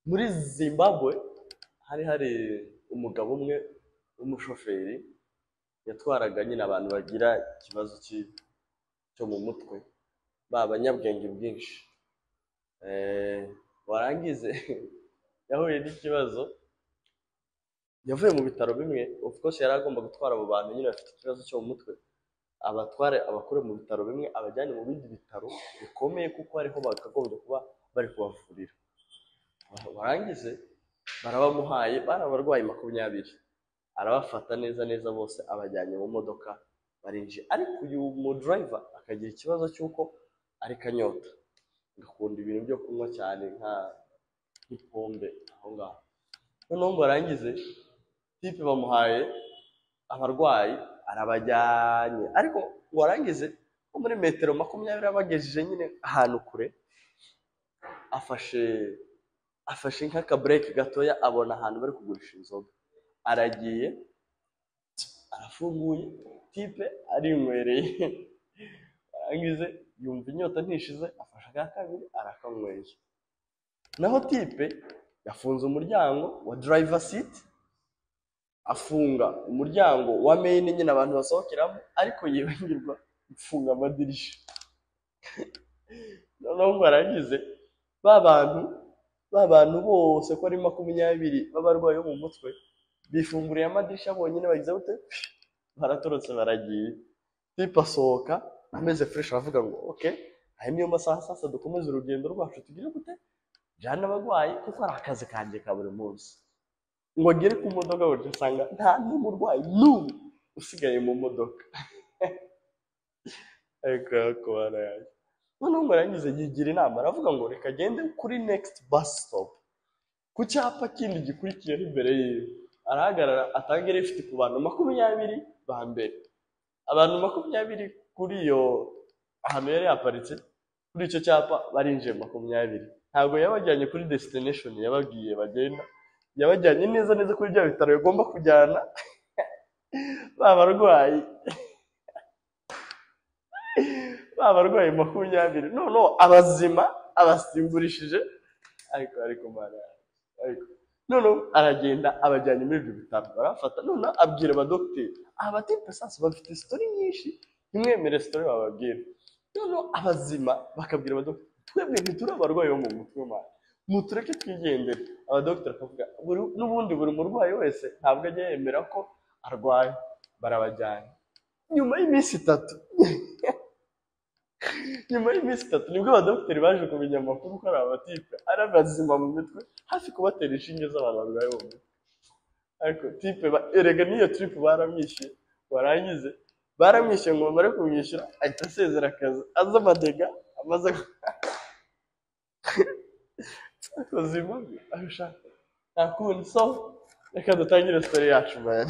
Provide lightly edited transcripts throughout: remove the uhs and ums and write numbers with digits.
Muri Zimbabwe hari hari umugabo umwe w'umushoferi yatwaraga nyine abantu bagira ikibazo cyo mu mutwe, ba banyabwenge bwinshi. Warangize yahuye n'ikibazo, yavuye mu bitaro bimwe, of course yari agomba gutwara abo bantu nyine bafite ikibazo cyo mu mutwe, abatware abakure mu bitaro bimwe abajyane mu bindi bitaro bikomeye kuko ariho bakagombye kuba bari kubavurira. Warangize barabamuhaye, bari abarwayi 20, arabafata neza neza bose abajyanye mu modoka barinjiye. Ariko uyu mu driver akagira ikibazo cy'uko ari kanyota, agakunda ibintu byo kunywa cyane nk'ipombe aho ngaho. Noneho ngo arangize tipe bamuhaye abarwayi arabajyanye, ariko ngo arangize nko muri metero 20 abagejeje nyine ahantu kure, afashe nk'akabureke gatoya, abona ahantu bari kugurisha inzoga, aragiye arafunguye, tipe arinywereye, arangize yumva inyota ntishize, afashe aka kabiri arakanyweye. Naho tipe yafunze umuryango wa driver seat, afunga umuryango wa main nyine abantu basohokeramo, ariko yibagirwa gufunga amadirishya. Noneho ngo arangize ba bantu bose ko ari 20 b'abarwayi bo mu mutwe bifunguriye amadirishya bonyine, bagize gute, baratorotse baragiye. Tipe asohoka ameze fresh, aravuga ngo okay, aya niyo masaha sasa dukomeze urugendo rwacu tugire gute, jana abarwayi kuko ari akazi kanjye ka buri munsi. Ngo agere ku modoka gutyo usanga nta n'umurwayi n'umwe usigaye mu modoka. Ariko kubara yanjye. Noneho ngo arangize yigira inama, aravuga ngo reka agende kuri next bus stop, ku cyapa kindi gikurikiyeho imbere yiwe, arahagarara atange lift ku bantu 20 ba mbere. Abantu 20 kuri iyo ahantu yari yaparitse kuri icyo cyapa barinjiye 20. Ntabwo yabajyanye kuri destination yababwiye bagenda, yabajyanye neza neza kuri bya bitaro bigomba kujyana ba barwayi 20. Noneho abazima abasimburishije, ariko mara, ariko noneho aragenda abajyanye muri ibyo bitaro barafata. Noneho abwira abadogiteri, abatipe sasa bafite story nyinshi, ntimwemere story bababwira. Noneho abazima bakabwira abadogiteri, twebwe ntituri abarwayi bo mu mutwe mara, mutureke twigendere. Abadogiteri bakavuga n'ubundi buri murwayi wese ntabwo ajya yemera ko arwaye, barabajyana. Nyuma y'iminsi itatu nibwo abadogiteri baje kumenya amakuru ko ari abatipe ari abazima mu mitwe, hafi kubatera inshinge z'abantu barwaye mu mutwe. Ariko tipe erega n'iyo trip baramwishyuye, warangize baramwishyuye ngo bamare kumwishyura ahita asezera akazi, aza amadega amaze Zimbabwe arusha nta kundi. So reka dutangire story yacu man.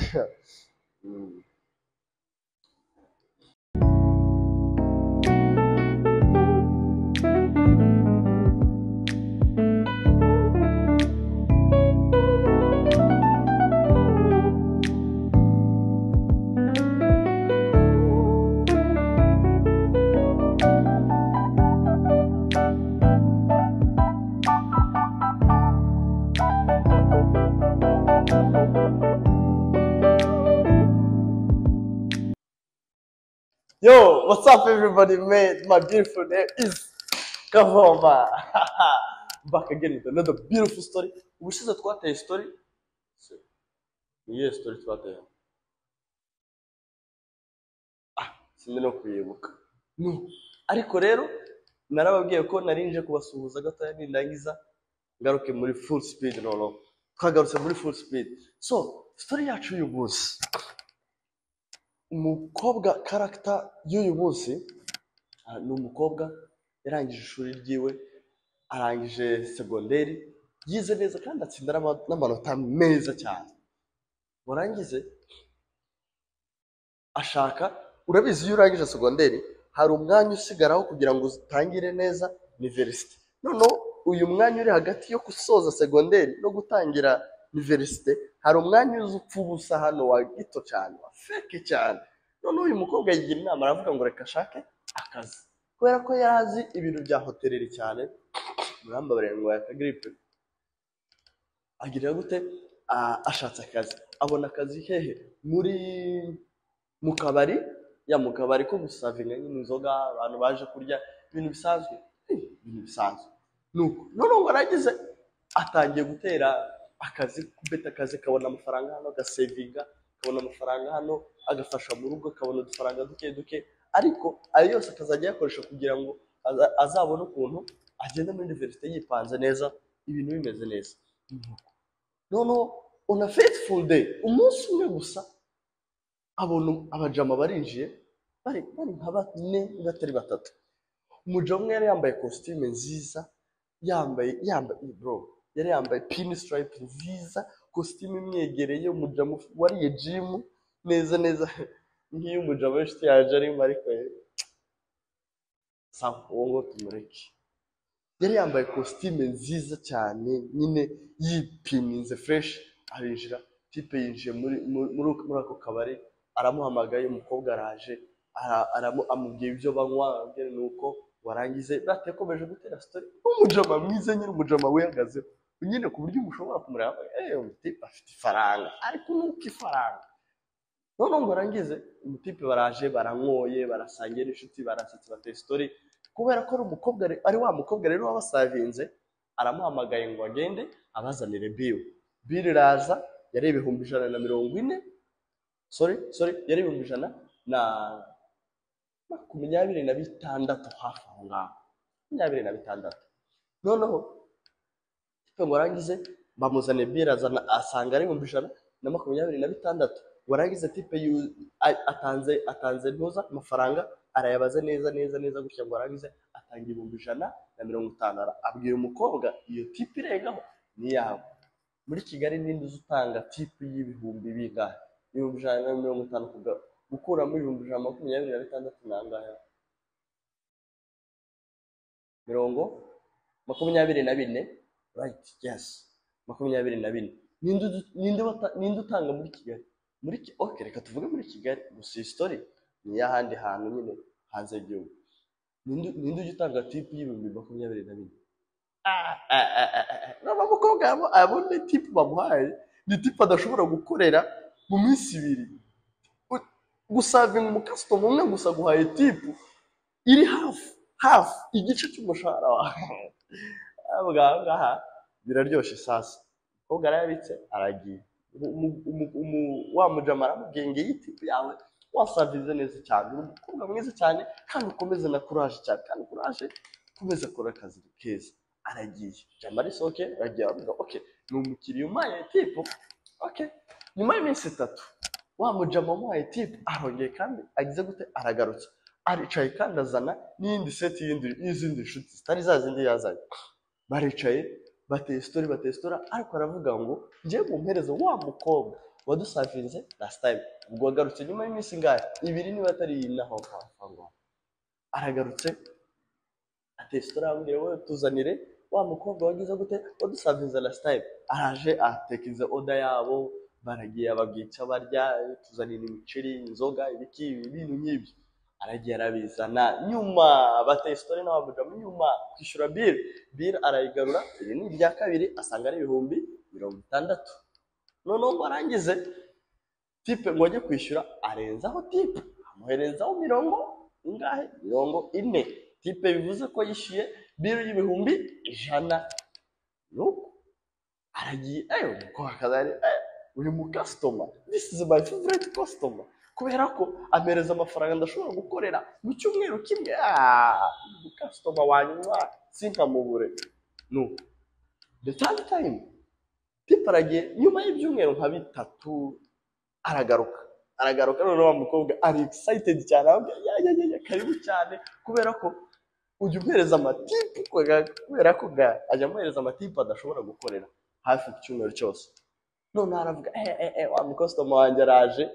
Yo, what's up everybody, man? My beautiful name is Kavoma. Back again with another beautiful story. Ubushize twateye story. Niyo story twateye. Sindi no kuyibuka. No. Ariko rero narababwiye ko narinje kubasuhuza gatoya nindangiza ngaruke muri full speed. No. Twagarutse muri full speed. So, story yacu y'uyu munsi. Umukobwa character y'uyu munsi ni umukobwa yarangije ishuri ryiwe, arangije segonderi, yize neza kandi atsinda n'amanota meza cyane. Warangize ashaka, urabizi iyo urangije segonderi hari umwanya usigaraho kugira ngo utangire neza university. Noneho uyu mwanya uri hagati yo gusoza segonderi no gutangira university hari umwanya uza upfa ubusa hano wa gito cyane, wa fake cyane. Noneho uyu mukobwa yigira inama aravuga ngo reka ashake akazi, kubera ko yari azi ibintu bya hoteleri cyane, Murambabarira, ngo akagiripe. Agira gute? Ashatse akazi, abona akazi hehe? Muri mu kabari, ya mu kabari ko gusavinga nyine inzoga abantu baje kurya, ibintu bisanzwe. Ibintu bisanzwe. Nuko noneho ngo aragize, atangiye gutera akazi, kubeta akazi, akabona amafaranga hano, agasevinga, akabona amafaranga hano, agafasha mu rugo, akabona udufaranga duke duke, ariko ayo yose akazajya ayakoresha kugira ngo azabone ukuntu agenda muri université yipanze neza, ibintu bimeze neza. Noneho on a fateful day, umunsi umwe gusa, abona abajama barinjiye, bari nka bane batari batatu. Umujama umwe yari yambaye kositime nziza, yambaye, bro, yari yambaye pinstripe nziza, kositimu imwegereye, umujama wariye gym neza neza nk'iyo umujama w'inshuti yaje arimo, ariko sawa, uwo ngo tumureke. Yari yambaye kositime nziza cyane nyine, yipininze fresh, arinjira. Type yinjiye muri ako kabari, aramuhamagaye, umukobwa araje, amubwiye ibyo banywa, aramubwira, nuko warangize batekomeje gutera story. Umujama mwiza nyine, umujama wihagazeho nyine, ku buryo mushobora kumureba, umutipe afite ifaranga, ariko nuko ifaranga. Noneho ngo arangize, umutipe baraje, baranyoye, barasangiye n'inshuti, barasetse, bateye story. Kubera ko ari umukobwa, ari wa mukobwa rero wabasavinze, aramuhamagaye ngo agende abazanire bill. Bill iraza, yari 140,000, sorry, sorry, yari 126,000, hafi aho ngaho, 26. Noneho type ngo arangize, bamuzaniye bill, azana, asanga ari 126,000. Ngo arangize, type atanze ntuza amafaranga, arayabaza neza neza neza gutya, ngo arangize atanga 150,000. Abwira umukobwa, iyo tip irengaho ni iyawe. Muri Kigali ninde uzi utanga tip y'ibihumbi bingahe? 150,000 gukuramo 126,000 ni angahe? Mirongo 24, right? Yes, 24. Ninde utanga muri Kigali? Okay, reka tuvuge muri Kigali gusa, iyi story ni iy'ahandi hantu nyine hanze y'igihugu. Ninde ujya utanga tip y'24,000? Ah, ah, ah, ah, ah. Noneho umukobwa abone tip bamuhaye ni tip adashobora gukorera mu minsi 2. Gusavinga umucustomer umwe gusa guhaye tip iri hafi hafi igice cy'umushahara wawe. Avuga, ngaha biraryoshye. Sasa umukobwa arayabitse, aragiye. Wa mujama aramubwiye ngo iyi tip yawe, wasavize neza cyane, uri umukobwa mwiza cyane, kandi ukomeze na courage cyane, kandi courage, ukomeze akora akazi keza. Aragiye, jama arisohoke, aragiye, aravuga, okay, ni umukiriya umpaye tip, okay. Nyuma y'iminsi 3, wa mujama wamuhaye tip arongeye kandi agize gute? Aragarutse, aricaye, kandi azana n'iyindi set y'izindi nshuti zitari za zindi yazanye. Baricaye, bateye story, bateye story, ariko aravuga ngo njye mumpereze wa mukobwa wadusavinze last time. Ubwo agarutse nyuma y'iminsi ingahe? 2 niba atari iyi, naho hafi aho ngaho. Aragarutse, ateye story, aramubwira, wowe tuzanire wa mukobwa wagize gute, wadusavinze last time. Araje, atekereza order yabo, baragiye, ababwica barya, tuzanira imiceri, inzoga, ibiki, ibintu nk'ibyo. Aragiye, arabizana. Nyuma bateye story n'abamujama, nyuma kwishyura bill, bill arayigarura, iri ni irya kabiri, asanga ari 60,000. Noneho ngo arangize, type ngo ajye kwishyura, arenzaho tip, amuherezaho mirongo ingahe? 40. Type bivuze ko yishyuye bill y'100,000. Nuko aragiye, umukobwa akazari, uyu mu customer, this is my favorite customer, kubera ko ampereza amafaranga ndashobora gukorera mu cyumweru kimwe. Uyu customer wanyuma sinkamubure. Nuko the third time, type aragiye, nyuma y'ibyumweru nka 3 aragaruka. Aragaruka, noneho wa mukobwa ari excited cyane, aramubwira, ya ya ya ya, karibu cyane, kubera ko ujya umuhereza amatip, kubera ko ga ajya amuhereza amatip adashobora gukorera hafi ku cyumweru cyose. Noneho aravuga, wa mucustomer wanjye araje.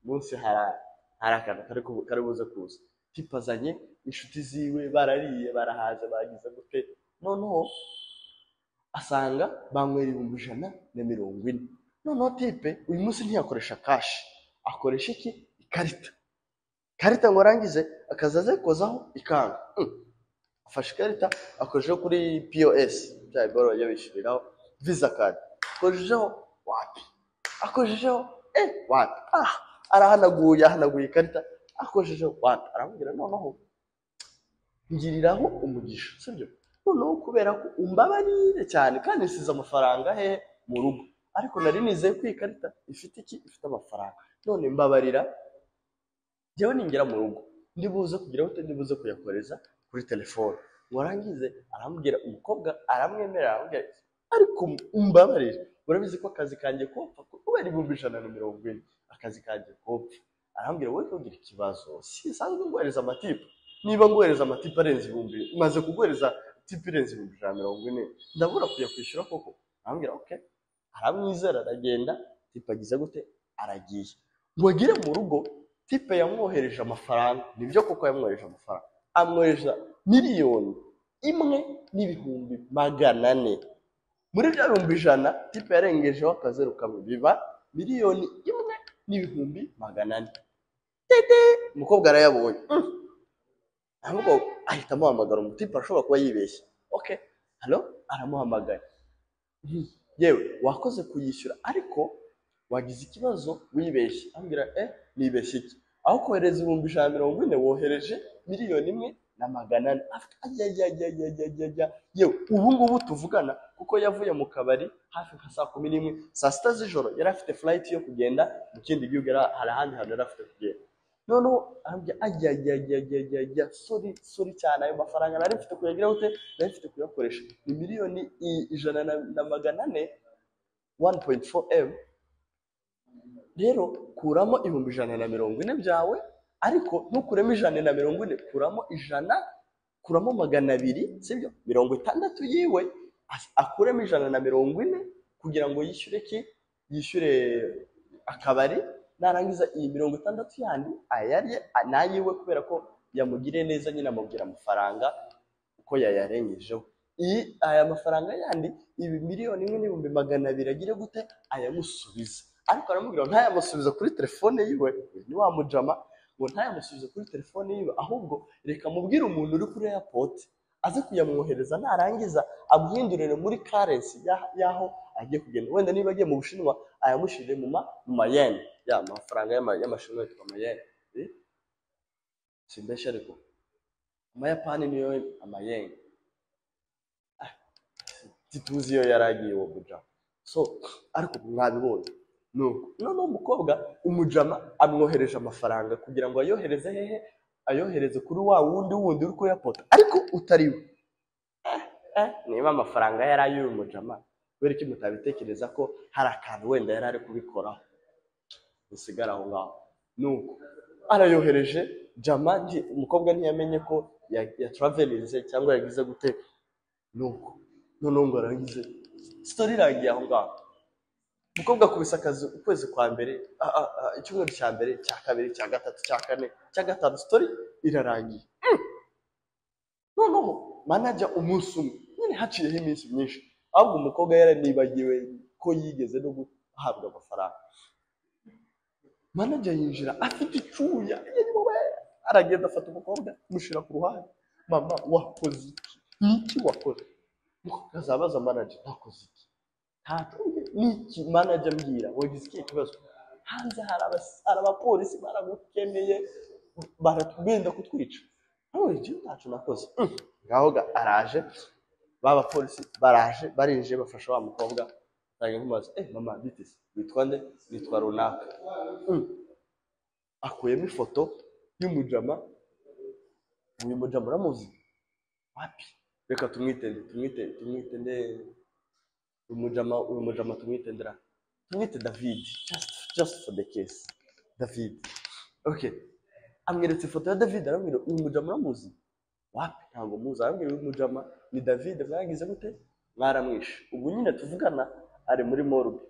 Munsi hari akantu kari buze kuza. Type azanye inshuti ziwe, barariye, barahaze, bagize gute. Noneho asanga banywera 140,000. Noneho type uyu munsi ntiyakoresha cash, akoresha iki? Ikarita. Ikarita ngo arangize akaza azikozaho ikanga. Afashe ikarita, akojeho kuri POS, bya biboro bajya bishyuriraho, Visa card, akojejeho, wapi, akojejeho, wapi, arahanaguye, ahanaguye ikarita, akojejeho, wapi. Aramubwira, noneho ngiriraho umugisha, sibyo? Noneho kubera ko umbabarire cyane kandi nsize amafaranga hehe? Mu rugo, ariko nari nizeye ko iyi karita ifite iki? Ifite amafaranga. None mbabarira, njyewe ningera mu rugo ndibuze kugira gute? Ndibuze kuyakoreza kuri telefone. Ngo arangize, arambwira, umukobwa aramwemerera, aramubwira, ariko umbabarire, urabizi ko akazi kanjye kopfa kubera 140,000, akazi kanjye kopfa. Arambwira, wowe ntugire ikibazo, sisanzwe nguhereza amatip? Niba nguhereza amatip arenze ibihumbi, maze kuguhereza tip irenze 140,000, ndabura kuyakwishyura koko? Arambwira, okay. Aramwizera, aragenda. Type agize gute? Aragiye. Ngo agere mu rugo, type yamwohereje amafaranga. Nibyo koko yamwohereje amafaranga, amwohereza 1,400,000. Muri bya 100,000, type yarengejeho akazeru kamwe, biba 1,400,000. Tete, umukobwa arayabonye. Ahubwo ahita amuhamagara. Umutype arashobora kuba yibeshye. Okay, hello, aramuhamagaye. Yewe, wakoze kuyishyura, ariko wagize ikibazo, wibeshye. Ambwira, nibeshye iki? Aho kohereza 140,000, wohereje 1,400,000. Ajyajyajyajyajya! Yewe, ubu ngubu tuvugana, kuko yavuye mu kabari hafi nka saa 11, saa 6 z'ijoro yari afite flight yo kugenda mu kindi gihugu, hari ahandi hantu yari afite kugenda. Noneho arambwira, ajyajyajyajyajya, sorry, sorry cyane, ayo mafaranga nari mfite kuyagira gute? Nari mfite kuyakoresha. Ni 1,400,000, 1.4 m. Rero kuramo 140,000 byawe, ariko ntukuremo 140, kuramo 100, kuramo 200, sibyo? 60 yiwe, akuremo 140 kugira ngo yishyure ki? Yishyure akabari. Narangiza iyi 60 yandi ayarye nayiwe, kubera ko yamugiriye neza nyine, amubwira amafaranga uko yayarengejeho. Iyi aya mafaranga yandi, ibi 1,200,000, agire gute? Ayamusubiza. Ariko aramubwira ngo ntayamusubiza kuri telefone yiwe, ni wa mujama, ngo ntayamusubize kuri telefone yiwe, ahubwo reka mubwire umuntu uri kuri airport aze kuyamwohereza, narangiza amuhindurire muri currency y'aho agiye kugenda. Wenda niba agiye mu Bushinwa, ayamushyirire mu mayeni, ya mafaranga y'Amashinwa yitwa amayeni. Simbeshya, ariko Amayapani niyo amayeni. Tituzi iyo yari agiye uwo mujama. So, ariko mwabibonye, nuko noneho umukobwa, umujama amwohereje amafaranga kugira ngo ayohereze hehe? Ayohereze kuri wa wundi wundi uri kuri airport, ariko utari we. Niba amafaranga yari ay'uyu mujama, kubera iki mutabitekereza ko hari akantu wenda yari ari kubikoraho? Usigara aho ngaho. Nuko arayohereje jama, umukobwa ntiyamenye ko ya travelinze cyangwa yagize gute. Nuko noneho ngo arangize, story irangiye aho ngaho. Umukobwa akubise akazi ukwezi kwa mbere, icyumweru cya mbere, cya kabiri, cya gatatu, cya kane, cya gatanu, story irarangiye. Noneho manager umunsi umwe nyine, haciyeho iminsi myinshi, ahubwo umukobwa yaranibagiwe ko yigeze no guhabwa amafaranga. Manager yinjira afite icyuya, aragenda afata umukobwa, amushyira ku ruhande. Mama, wakoze iki? Niki wakoze? Umukobwa azabaza manager, nakoze iki? Ntacyo. Niki? Manager, mbwira, wagize ikihe kibazo? Hanze hari abapolisi baragukeneye, benda kutwica. Nawe njyewe ntacyo nakoze. Ngaho ga araje, ba bapolisi baraje, barinjiye, bafasha wa mukobwa, batangiye kumubaza, mama, bite se? Witwa nde? Witwa runaka. Akuyemo ifoto y'umujama. Uyu mujama uramuzi? Wapi, reka tumwite nde? Tumwite nde uyu mujama? Uyu mujama tumwite ndera? Tumwite David, just for the case, David. Okay, amweretse ifoto ya David, aramubwira, uyu mujama uramuzi? Wapi, ntabwo muzi. Arambwira, uyu mujama ni David, mwagize gute? Mwaramwishe. Ubu nyine tuvugana ari muri morgue.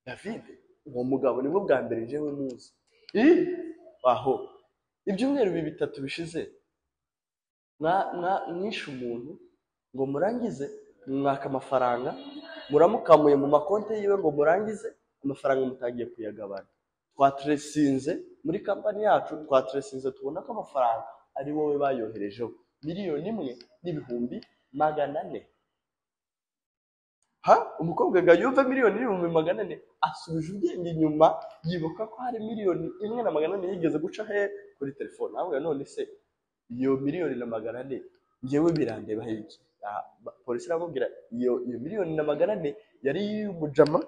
David, uwo mugabo nibwo bwa mbere njyewe muzi. Ih, aho ibyumweru 3 bishize mwishe umuntu, ngo murangize mwaka amafaranga, muramukamuye mu makonti yiwe, ngo murangize amafaranga mutangiye kuyagabana. Twatracinze muri company yacu, twatracinze tubona ko amafaranga ari wowe bayoherejeho. 1,400,000. Ha, umukobwa ngo yumve 1,400,000, asubije ubwenge inyuma, yibuka ko hari 1,400,000 yigeze guca he kuri telefone. Ahubwo none se iyo 1,400,000 njyewe birandeba iki? Polisi iramubwira iyo 1,400,000 yari iy'umujama.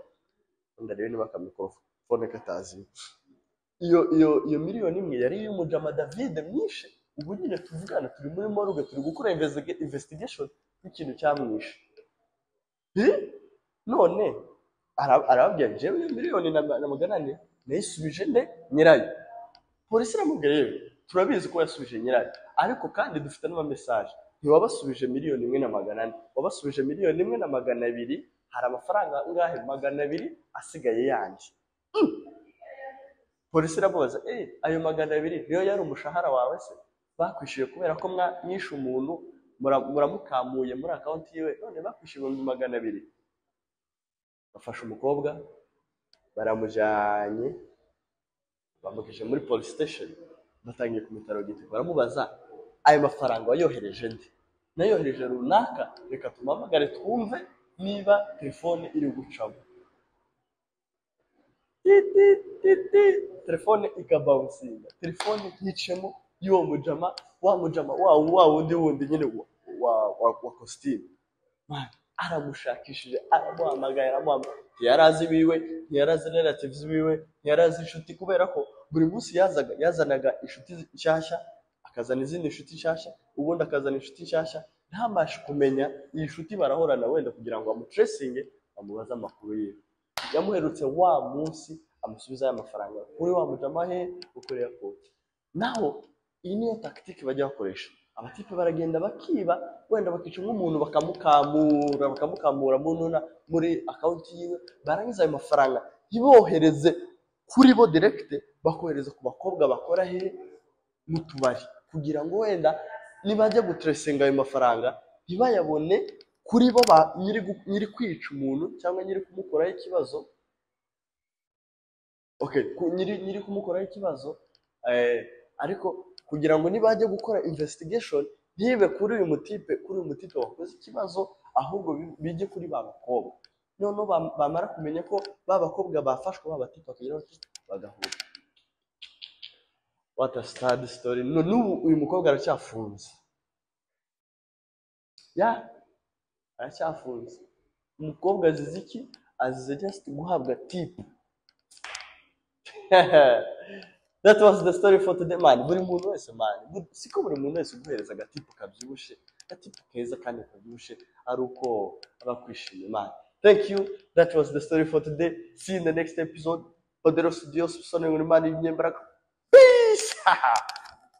Ndarebe niba akamikorofone katazi. Iyo 1,000,000 yari iy'umujama David myinshi. Ubu nyine tuvugana turi muri morgue, turi gukora investigation y'ikintu cyamwishe. None arababwira njyewe iyo 1,400,000 nayisubije nde nyirayo. Polisi iramubwira yewe turabizi ko yasubije nyirayo, ariko kandi dufite n'ama message, ntiwabasubije 1,400,000, wabasubije 1,200,000, hari amafaranga angahe? 200 asigaye yandi. Polisi iramubaza ayo 200 niyo yari umushahara wawe se? Bakwishyuye kubera ko mwishe umuntu, muramukamuye muri account yiwe, none bakwishyuye 200,000. Bafashe umukobwa baramujyanye, bamugejeje muri police station, batangiye kumutarogita, baramubaza ayo mafaranga wayohereje nde? Nayohereje runaka, reka tumuhamagare twumve niba telefone iri gucamo. Ti ti ti, telefone ikabawunsinga, telefone yicemo y'uwo mujama, wa mujama wa wundi nyine wa kositimu. Aramushakishije, aramuhamagaye, aramuhamagaye, ntiyarazi ibiwe, ntiyarazi relatives biwe, ntiyarazi inshuti, kubera ko buri munsi yazanaga inshuti nshyashya, akazana izindi nshuti nshyashya, ubundi akazana inshuti nshyashya, ntabashe kumenya iyi nshuti barahorana wenda kugira ngo amutracinge, amubaze amakuru yiwe. Yamuherutse wa munsi amusubiza aya mafaranga kuri wa mujama he kuri airport. Naho iyi niyo tactique bajya bakoresha. Abatipe baragenda bakiba, wenda bakica nk'umuntu, bakamukamura muri account yiwe, barangiza ayo mafaranga ntibohereze kuri bo direct, bakohereza ku bakobwa bakora he mu tubari, kugira ngo wenda nibajya gutracinga ayo mafaranga ntibayabone kuri bo nyiri kwica umuntu cyangwa nyiri kumukoraho ikibazo. Okay, nyiri kumukoraho ikibazo, ariko kugira ngo nibajya gukora investigation ntibe kuri uyu mutipe wakoze ikibazo, ahubwo bijye kuri ba bakobwa. Noneho bamara kumenya ko ba bakobwa bafashwe, ba batipe bakagira bati bagahura. What a sad story. N'ubu uyu mukobwa aracyafunze. Ya, aracyafunze. Umukobwa azize iki? Azize just guhabwa tip. That was the story for today, man. Buri muntu wese, man. Siko buri muntu wese uguhereza agatipu kabyibushe, agatipu keza kandi kabyibushe, ari uko aba akwishimiye, man. Thank you. That was the story for today. See you in the next episode. Poderoso Dios, Sono Imana y'inyembaraga. Peace.